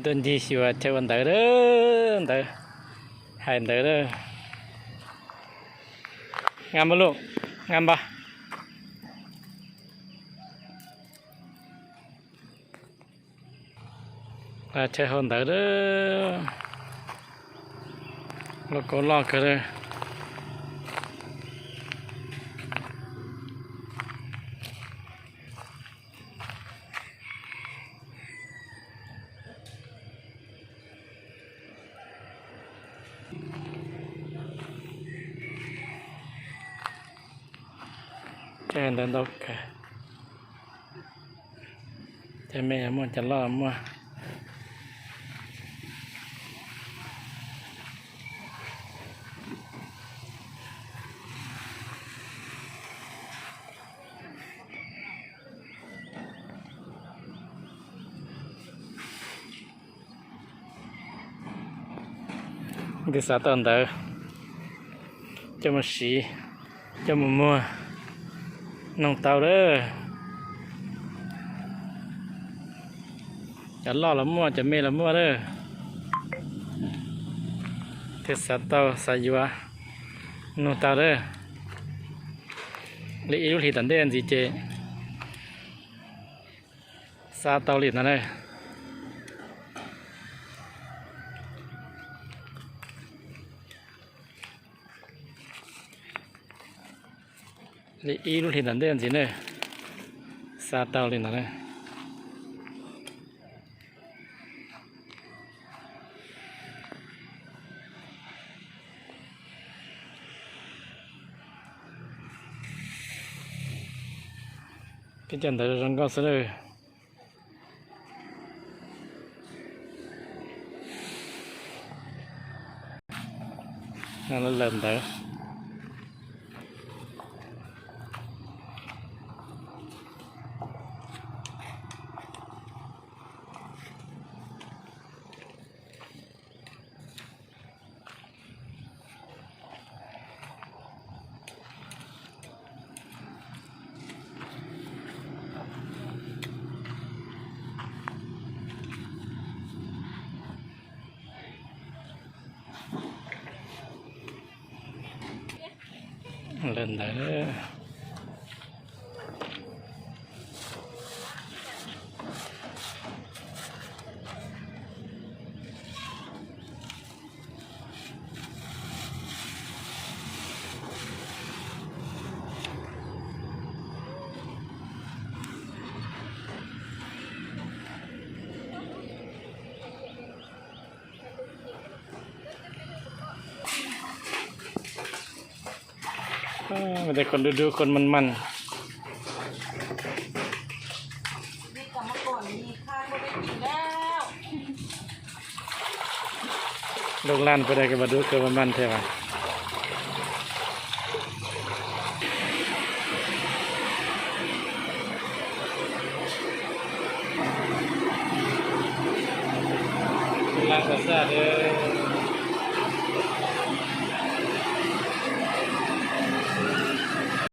ຕົ້ນຈີຊິວາເທວັນເດີເດີ ເດີ ໃຫ້ເດີເດີ. ງາມບໍ່ລູກ? ງາມບໍ່? ລາເທຮອນເດີເດີ ໂລໂກ້ລອກເດີ. ແຈເດີນດົກ ຈະແມ່ມ່ວນ ຈະຫຼໍ່ມ່ວນ. ເດຊາຕອນເດີ ເຈົ້າມາສີ ເຈົ້າມາມົວ ນ້ອງເຕົາເດີ. ຈະຫຼໍ່ລະມົວ ຈະເມລະມົວເດີ. ເທດສາເຕົາສາຍຢູ່ວະ ນ້ອງເຕົາເດີ. ລິອີລຸລິຕັນເດນຊິເຈ ສາເຕົາລິນນະເດີ. ລິອີລຸລິຕັນເດນຊິເນີ ສາເຕົາລິນນະເດີ. ເປັນຈັ່ງໃດລະ ລອງກໍສະເໜີ ງານລະເລີ່ມເດີ. ເລີ່ມໄດ້ເດີ. ເອີ ມີແຕ່ຄົນດຸໆ ຄົນມັນໆ. ນີ້ກຳມະກອນນີ້ຂ້າບໍ່ໄດ້ກິນແລ້ວ. ລູກຫຼານຜູ້ໃດກໍບໍ່ດຸກໍບໍ່ມັນແທ້ວ່າ. ລ້າງສະອາດເດີ.